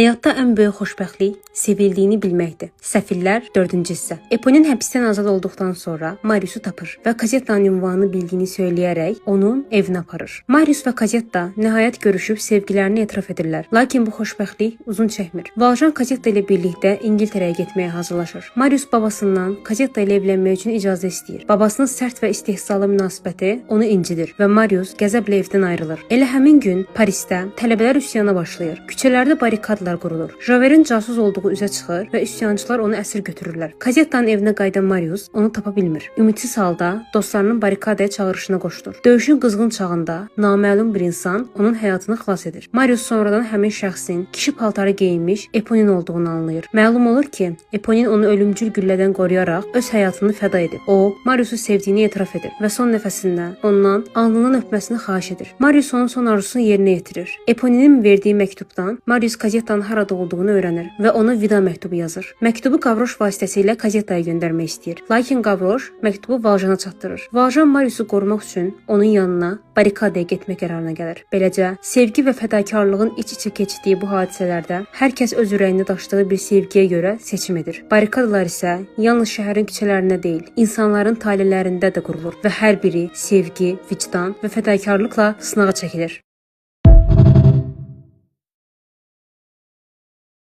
Həyatda ən böyük xoşbəxtlik sevildiyini bilməkdir. Səfillər 4-cü hissə. Eponin həbsdən azad olduqdan sonra Mariusu tapır və Kazettanın ünvanını bildiyini söyləyərək onun evinə aparır. Marius və Kazetta nəhayət görüşüb sevgilərini etiraf edirlər. Lakin bu xoşbəxtlik uzun çəkmir. Valjean Kazetta ilə birlikdə İngiltərəyə getməyə hazırlaşır. Marius babasından Kazetta ilə evlənmək üçün icazə istəyir. Babasının sərt və istehzalı münasibəti onu incidir və Marius qəzəblə evdən ayrılır. Elə həmin gün Parisdə tələbələr üsyana başlayır. Küçələrdə barikadlar qurulur. Javerin casus olduğu üzə çıxır və üsyançılar onu əsir götürürlər. Kazettanın evinə qayıdan Marius onu tapa bilmir. Ümidsiz halda dostlarının barikadaya çağırışına qoşulur. Döyüşün qızğın çağında naməlum bir insan onun həyatını xilas edir. Marius sonradan həmin şəxsin kişi paltarı geyinmiş Eponin olduğunu anlayır. Məlum olur ki, Eponin onu ölümcül güllədən qoruyaraq öz həyatını fəda edib. O, Mariusu sevdiyini etiraf edir və son nəfəsində ondan alnından öpməsini xahiş edir. Marius onun son arzusunu yerinə yetirir. Eponinin verdiyi məktubdan Marius Kazettanın harada olduğunu öyrənir və ona vida məktubu yazır. Məktubu Qavroş vasitəsilə Kazettaya göndərmək istəyir. Lakin Qavroş məktubu Valjana çatdırır. Valjan Mariusu qorumaq üçün onun yanına barikadaya getmək qərarına gəlir. Beləcə, sevgi və fədakarlığın iç-içə keçdiyi bu hadisələrdə hər kəs öz ürəyində daşıdığı bir sevgiyə görə seçim edir. Barikadalar isə yalnız şəhərin küçələrində deyil, insanların talelərində də qurulur və hər biri sevgi, vicdan və fədakarlıqla sınağa çəkilir.